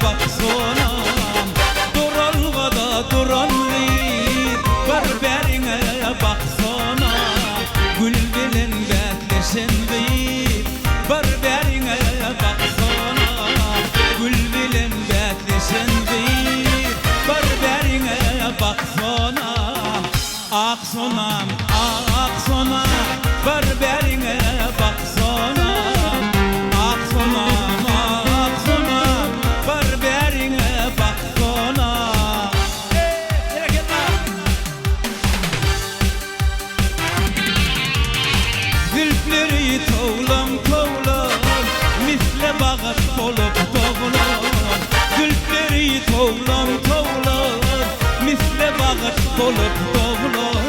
baksonam. Duralgada duran gyz, bir bäriňe baksonam. Gül bilen bäsleşen gyz, bir bäriňe baksonam. Gül bilen bäsleşen gyz, bir bäriňe baksonam. Ak sonam, ak sonam, bir bäriňe baksonam. Ak sonam, ak sonam, bir bäriňe baksonam. Berekella! Zülfleri towlam towlam, misle bagat bolup doglan. Zülfleri towlam towlam, misle bagat bolup doglan.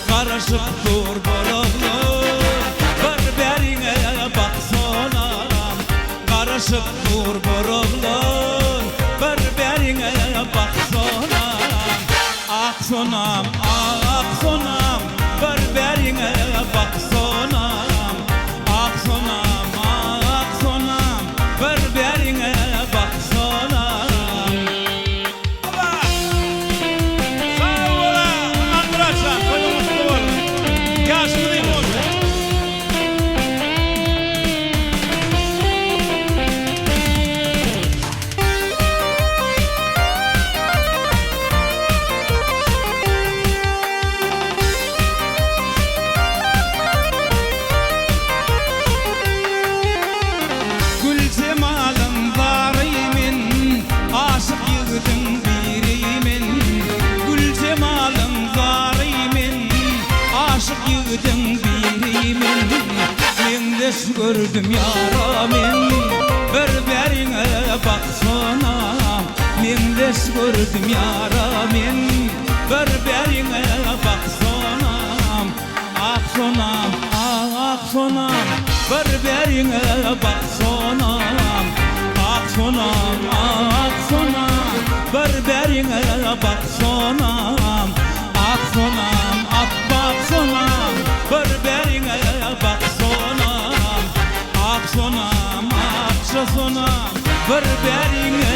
Garaşyp dur bir oglan, bir bäriňe baksonam. Garaşyp dur bir oglan, bir bäriňe baksonam. Ak sonam, ak sonam, bir bäriňe baksonam. Ak sonam, ak sonam, bir bäriňe baksonam. Hoba! Sag bola, Amanmyrat jan, toýuň gutly bolsun. Ýaşyň uzyn bolsun. Güljemalyň zary men, aşyk ýigidiň biri men. Güljemalyň zary men, aşyk ýigidiň biri men. Meňzeş gördüm ýara men, bir bäriňe baksana. Meňzeş gördüm ýara men, bir bäriňe baksana. Ak sonam, ak sonam, bir bäriňe baksonam. Ak sonam, ak sonam, bir bäriňe baksonam. Ak sonam, appak sonam, bir bäriňe baksonam. Ak sonam, akja sonam, bir bäriňe.